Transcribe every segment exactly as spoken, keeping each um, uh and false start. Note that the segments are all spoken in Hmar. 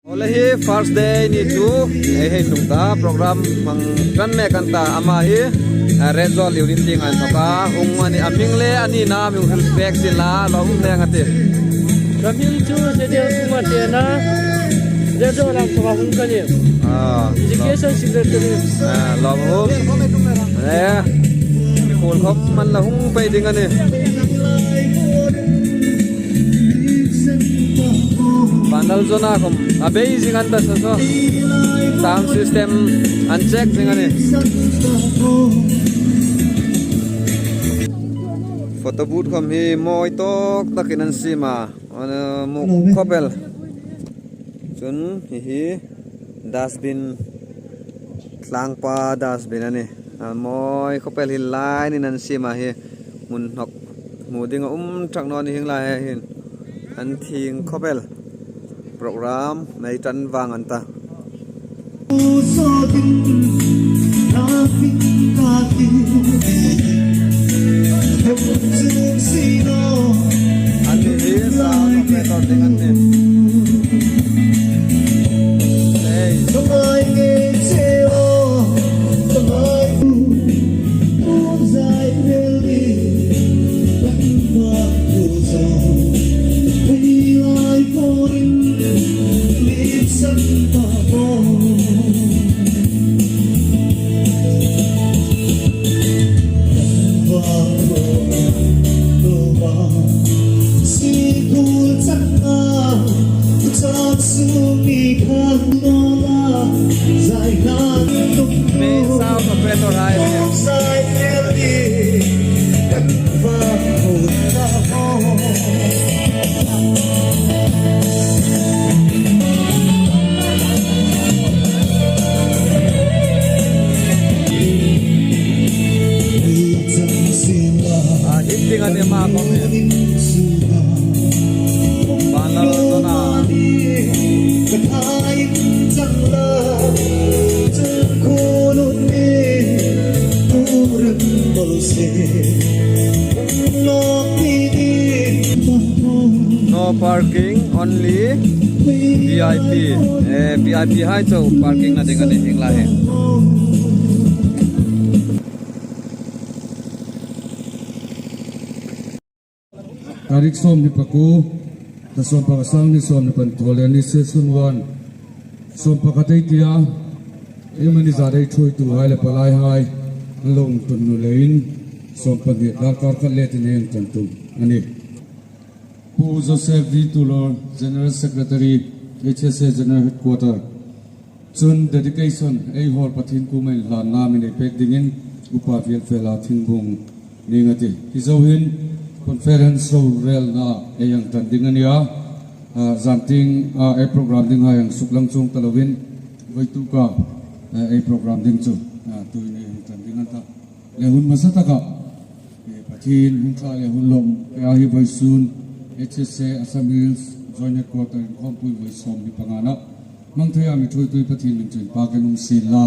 Awle hi first day ni chu, ei hei tlung ta, program hmang ṭan mek an ta, ama hi, eh, Retzawl Unit tieng an thawk a, hung a ni, a hming le a ni na mi hung hril pek sien la, lawmum le ang a tih. Ka hming chu Zedel Kumar Tena, Retzawl an thawk a hung ka nih. Ah, education secretary. Ah, lawmum. Eh, mikhuol khawm an la hung pei ding a nih. Panel zona khawm a bei zing an ta saw saw. Sound system an check zing a nih. Photo booth khawm hi mawi tawk takin an siem a. An, uh, muk khawp el. Chun hi hi dustbin, tlangpa dustbin a nih. A mawi khawp el, hi line-in an siem a hi. Hmun hnawk hmu ding a um ṭhak naw ni hieng lai hin. An thing khawp el. Program nei ṭan vang an ta. An ni hi sa ka pe to ding an ni. Hey. A, hit ding a ni ma khawm hi. Ban la lo na. No parking, only V I P. Eh, V I P hai chau parking na ding a ni hieng lai hi. Tarik sawmhni pakuo, ta sawm pakhat, sâng hni sawmhni pahni, Thawleni session one. Sawm pakhat ei tia, ei manager ei ṭhuoituhai le palaihai an lo ṭan naw leiin, sawm pahni darkar khat le tin ei ṭan tum a nih. Pu Joseph V Tuolor, General Secretary, H S A General Headquarter. Chun dedication, ei hall Pathien kuoma inhlanna mi nei pek dingin, Upa Vielfela Thingbung ning a tih. Hi zo hin conference rorelna ei hang ṭan ding a nih a. Ah, zan tieng, ah, ei program dinghai hang suklang chuong ta loin, vawituk a, eh, ei program ding chu, ah, tuhin ei hang ṭan ding a ni ta. Le hun hmasa taka, eh, Pathien hung ṭha le hun lawm pei a, hi vawisun H S A Assam Hills Joint Headquarter inkhawmpui vawi sawmhni pangana hmang theia mi ṭhuoitui Pathien min chu inpakin um sien la.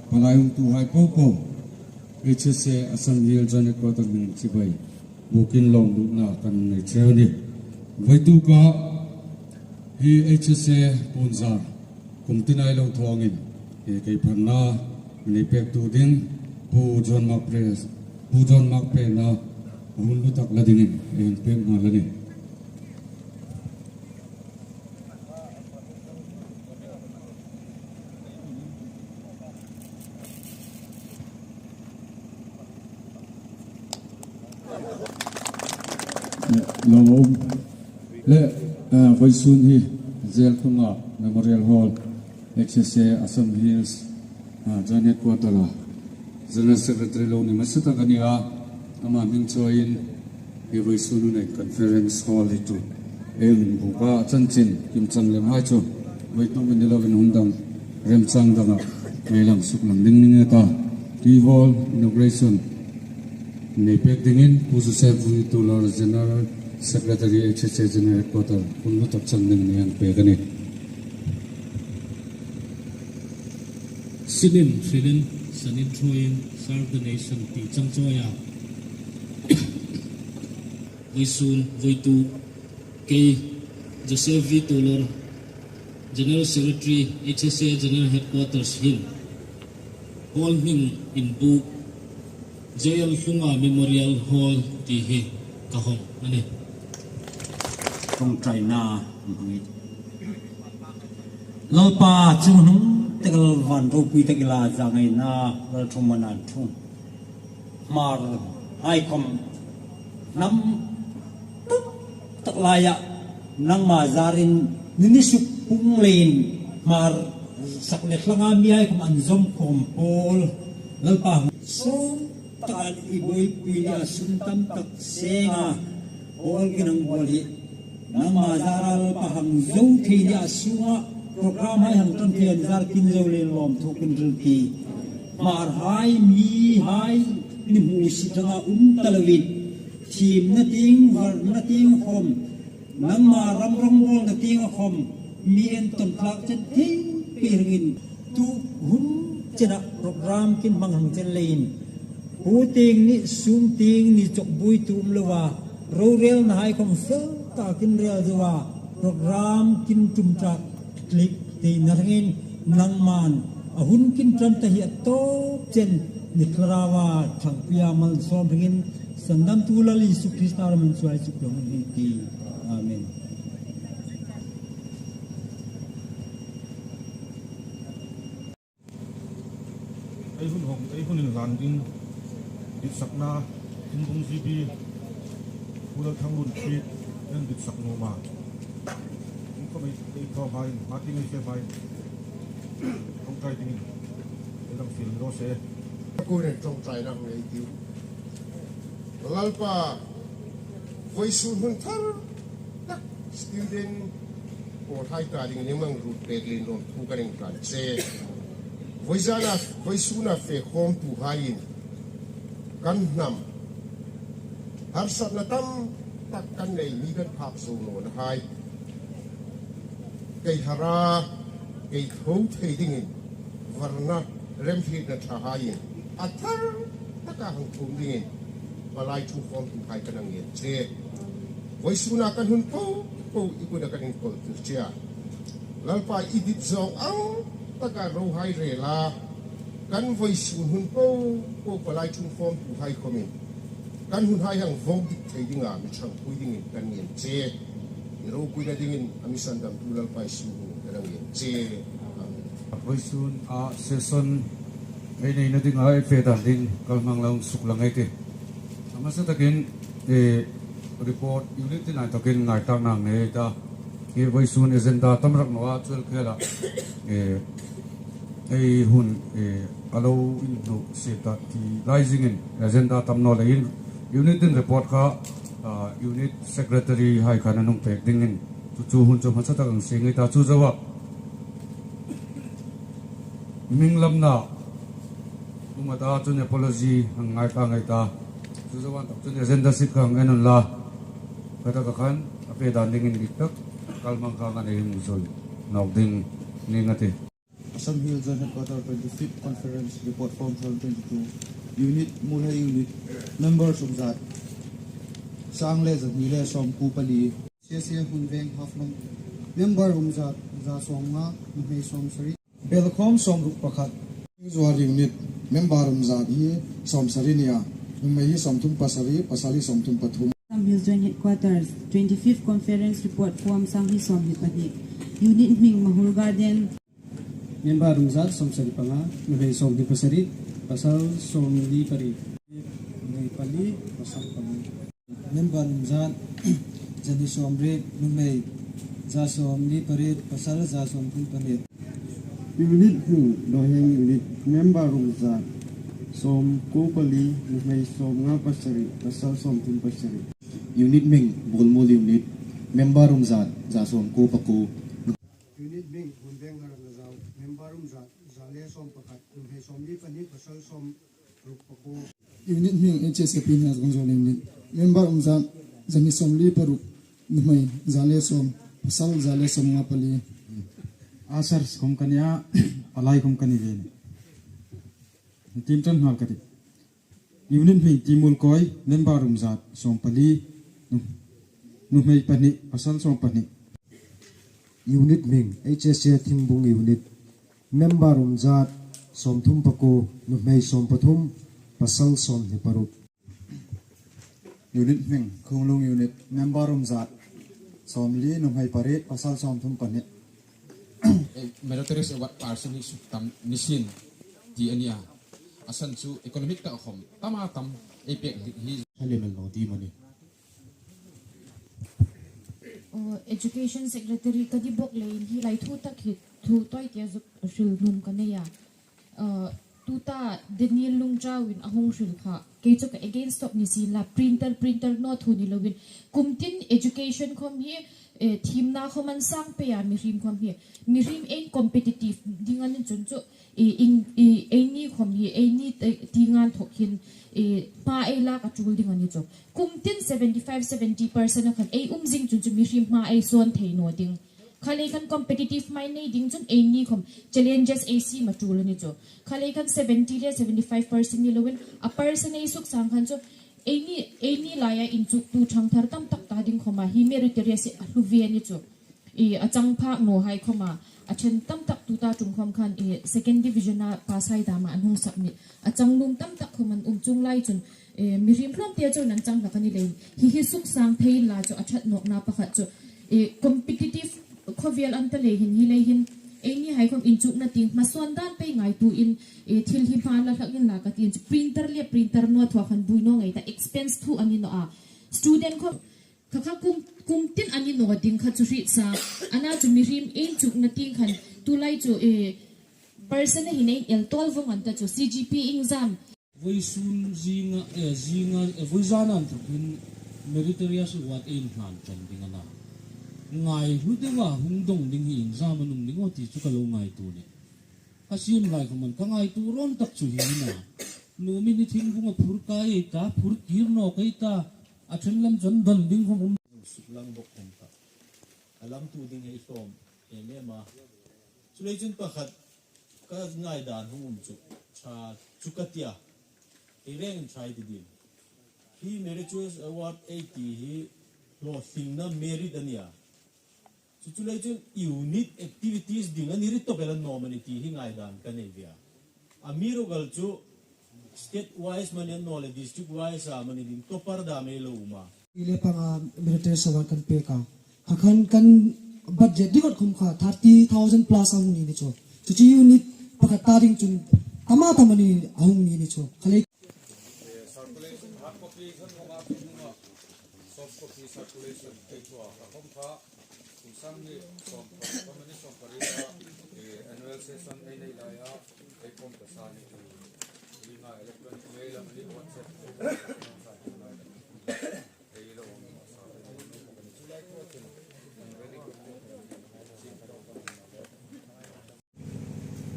Palai hungtuhai popo, H S A Assam Hills Joint Headquarter hmingin chibai bukin lawmlutna kan nei cheu a nih. Vawituk a hi H S A puonzar kum tina ei lo thawngin, eh, kei phanna mi nei pektu ding Pu John Mark Pre-, Pu John Mark Prena hun hlu tak la dingin ei pek nghal a nih. Lo um. Le, eh, vawisun hi Zelthunga Memorial Hall, H S A Assam Hills, ah, Joint Headquarter a General Secretary lo ni hmasa tak a nih a, ama hming chawin hi vawisun hun ei conference hall hi chu ei hung buk a, chanchin kimchang lemhai chu vawituk ni lovin hun dang remchang danga ei lang suklang ding a ni ta. Hi hall inauguration nei pek dingin Pu Joseph V Tuolor, General Secretary, H S A General Headquarter, hun hlu tak chang dingin ei hang pek a nih. Sinin hrilin, sanin ṭhuoiin, Serve the Nation ti chang chawia vawisun, vawituk, kei Joseph V Tuolor, General Secretary, H S A General Headquarters hin hall hming inbuk J L Hlunga Memorial Hall ti hi ka hawng a nih. Ṭawngṭaina hmangin Lalpa chungnung tak, Lalpa ropui tak i la, zangaina Lalṭhungmana ṭhung Hmar hai khom hnam tak tak laia nangma zarin ni suk pung leiin Hmar sak le tlanga mi hai khom an zawm khawm pawl Lalpa, sawm taka i buoipui ni a, sum tam tak senga pawl kin hang buoi hi nangma zara Lalpa hang zo thei ni a, sunga program hai hang ṭan thei a ni zar kin zo le lawmthu kin hril ti. Hmar hai, mi hai, ni hmusit anga um ta loin, thiemna tieng, varna tieng khom, nangma ram rongbawlna tienga khom, mi entawn tlak chen thei pei ringin, tu hun chena program kin hmang hang chen leiin, pu tieng ni, sum tieng ni chawk buoitu um lova, rorelna hai khom fel takin rel zoa, program kin tum tak tlik theina ringin, nangman a hun kin ṭan ta hi a tawp chen ni thlaraua ṭhangpuia malsawm ringin, sandamtu Lal Isu Krista ramin chuai suk dong hi ti. Amen. Ei hun hawng, ei hun inhlan ding, ditsakna, Thingkung G B, Pu Lalthanglun Street, ei ditsak nuom a. Inkhawm ei, ei thaw hai, Martin ei fe hai. Ṭawngṭai dingin ei dang fiel raw se. Kurin ṭawngṭaina hang ei tiu. Lalpa, vawisun hun thar tak student pawl hai ta dingin ei hmangruot pek leiin lawmthu kan inhlan che. Vawizana, vawisuna fe khawmtuhaiin kan hnam harsatna tam tak kan nei, mi kan phak zo nawna hai, kei hara, kei tho thei dingin, varna, remhrietna ṭha haiin a thar taka hang thum dingin palai thu khawmtuhai kan hang ngen che. Vawisuna kan hun po po i kuta kan inkawl tir che a. Lalpa, i dit zawng ang taka ro hai rela, kan vawisun hun po po palai thu khawmtuhai khomin kan hun hai hang vawng dik thei dinga mi ṭhangpui dingin kan ngen che. I ropuina dingin a mi sandamtu Lalpa Isu hmingin kan ngen che. Amen. Vawisun a session ei neina dinga ei fe dan ding kalhmang lo suklang ei tih. A hmasa takin, eh, report unit tin a takin ngaithlak nang nei ta. Hi vawisun agenda tam rak naw a, chuong khela, eh, ei hun, eh, a lo inhnusiet ta ti lai zingin agenda tam naw leiin unit tin report kha, ah, unit secretary hai khan an hung pek dingin chu chu hun chu hmasa tak hang sie ngei ta, chu zoa hming lamna um a ta chun apology hang ngai ka ngai ta. Chu zoa tak chun agenda sheet kha hang en unla. Kha taka khan a fe dan dingin dik tak kalhmang kha ngan ei hung zui nawk ding ning a tih. Assam Hills Joint Headquarter twenty-fifth Conference Report Form twenty-two. Unit, Muolhoi Unit. Member sawmzat sang le zahni le sawmkuo pali. C S A Hun Veng Haflong. Member sawmzat, za sawmnga, nuhmei sawmsari. Belkhawm sawmruk pakhat. Zuar Unit. Member sawmzat hi sawmsari nia. Nuhmei hi sawmthum pasari, pasal hi sawmthum pathum. Assam Hills Joint Headquarters, twenty-fifth Conference Report Form sang hi sawmhni pahni. Unit hming Mahur Garden. Member sawmzat sawmsari panga, nuhmei sawmhni pasari, pasal sawmli pariet. Nuhmei pali, pasal pali. Member sawmzat zahni sawmriet, nuhmei za sawmli pariet, pasal za sawmthum pariet. Unit hming, Doheng Unit. Member sawmzat sawmkuo pali, nuhmei sawmnga pasari, pasal sawmthum pasari. Unit hming, Buolmuol Unit. Member sawmzat za sawmkuo pakuo. Unit hming, Hun Veng Ngaramnazau. Member sawmzat za le sawmpakhat, nuhmei sawmli pahni, pasal sawmruk pakuo. Unit hming, H S A P Hniazawng Unit. Member sawmzat zahni sawmli paruk, nuhmei za le sawm, pasal za le sawmnga pali. Ushers khom ka nia, palai khom ka ni ve. Tin tan hal ka ti. Unit hming Timuolkoi, member sawmzat sawmpali, nu-, nuhmei pahni, pasal sawmpahni. Unit hming, H S A Thingbung Unit. Member um zat sawmthum pakuo, nuhmei sawmpathum, pasal sawmhni paruk. Unit hming, Khunglung Unit. Member um zat sawmli, nuhmei pariet, pasal sawmthum pahni. Eh, meritorious award person hi suktam ni sien ti a nih a. A san chu economic ta khom tam a tam ei pek hi. Halimen lo di mani. Oh, Education Secretary ka ni bawk leiin hi lai thu tak hi thu tawi tia zuk hril nuom ka nei a. Uh, tuta Daniel Lungchau-in a hung hril kha. Kei chu ka against of ni sien la, printer, printer naw thu ni loin. Kum tin education khom hi, eh, thiemna khom an sang pei a, mihriem khom hi. Mihriem ei competitive ding a ni chun chu, eh, in, eh, eini khom hi, eini, eh, tienga inthawk hin, eh, hma ei lak a tul ding a ni chu. Kum tin seventy-five, seventy percent a khan ei um zing chun chu mihriem hma ei sawn thei naw ding. Kha lei khan competitive mind nei ding chun eini khom challenges ei siem a tul a ni chu. Kha lei khan seventy le seventy-five percent ni loin a percent ei suk sang khan chu eini, eini laia inchuktu thangthar tam tak ta ding khoma hi meritorious a hlu ve a ni chu. I a chang phak naw hai khoma a ṭhen tam tak tuta ṭum khom khan i second division-a pass hai dama an hung sak ni. A chang nuom tam tak khom an um chuong lai chun, eh, mihriem hlawm tia chun an chang hlak a ni leiin. Hi hi suk sang thei inla chu a ṭhat nawkna pakhat chu, eh, competitive khawvel an ta lei hin hi lei hin, eini hai khom inchukna tieng hmasawn dan pei ngaituoin, eh, thil hi hma la hlak inla ka tiin chu printer le printer naw thu a khan buoi naw ngei ta, expense thu a ni naw a. Student khom kha kha kum, kum tin a ni naw ding kha chu hriet sa. Ana chu mihriem inchukna tieng khan tulai chu, eh, percent-a hin ei el tawl vong an ta chu C G P exam. Vawisun zinga, eh, zinga, eh, vawizana inthawk hin meritorious award ei hlan ṭan ding a na. Ngai hlu deuha hung dawng ding hi exam a nung ding aw ti chu ka lo ngaituo nih. Ka siem lai khom an ka ngaituo rawn tak chu hi a na. Nuhmei ni Thingbunga phur kai ei ta, phur kir nawk ei ta. A ṭhen lam chun don ding khom um. Suklang bawk khom ta. A lamtu ding ei hlawm em em a. Chuleiin chun pakhat ka ngaidan hung um chu, ṭha chu ka tia. Ei rengin ṭha ei ti ding. Hi Meritorious Award ei ti hi hlawtlingna merit a nia. Chu chu lei chun unit activities ding a ni ri tawp el an nawm a ni ti hi ngaidan ka nei ve a. Amiruokchu state wise mani an naw le district wise a mani ding topper dam ei lo um a. Ile panga Meritorious Award kan pek a. Kha khan kan budget ding awt khom kha thirty thousand plus a hung ni ni chu. Chu chu unit pakhat ta ding chun tam a tam a ni a hung ni ni chu. Kha lei. Eh, circulation, hard copy khan hung a, hung a, soft copy circulation, kei chu a, ka khom kha, kum sang ni, sawm, sawm ni sawm pariet a, eh, annual session ei nei lai a, ei khom ka sa ni, eh, ring a electronic mail a, ni WhatsApp, ei lo, sa, ei lo,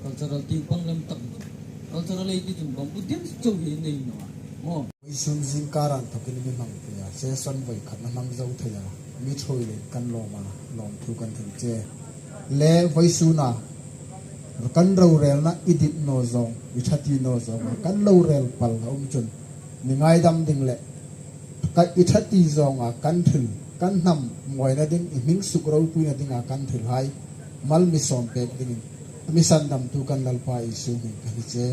Cultural tieng pang lam tak. Cultural ei ti chun bang bu ding chau hi nei naw a. Maw. Vawisun zingkar inthawkin mi hmang thei a, session voi khatna hmang zo thei a, mi ṭhuoi le kan lawm a, lawmthu kan hril che. Le vawisuna kan rorelna i dit naw zawng, i ṭha ti naw zawng, kan lo rel pal a um chun, mi ngaidam ding le ka i ṭha ti zawnga kan hril, kan hnam ngawina ding, i hming suk ropuina dinga kan hrilhai mal mi sawm pek dingin mi sandamtu kan Lalpa Isu hming kan hni che.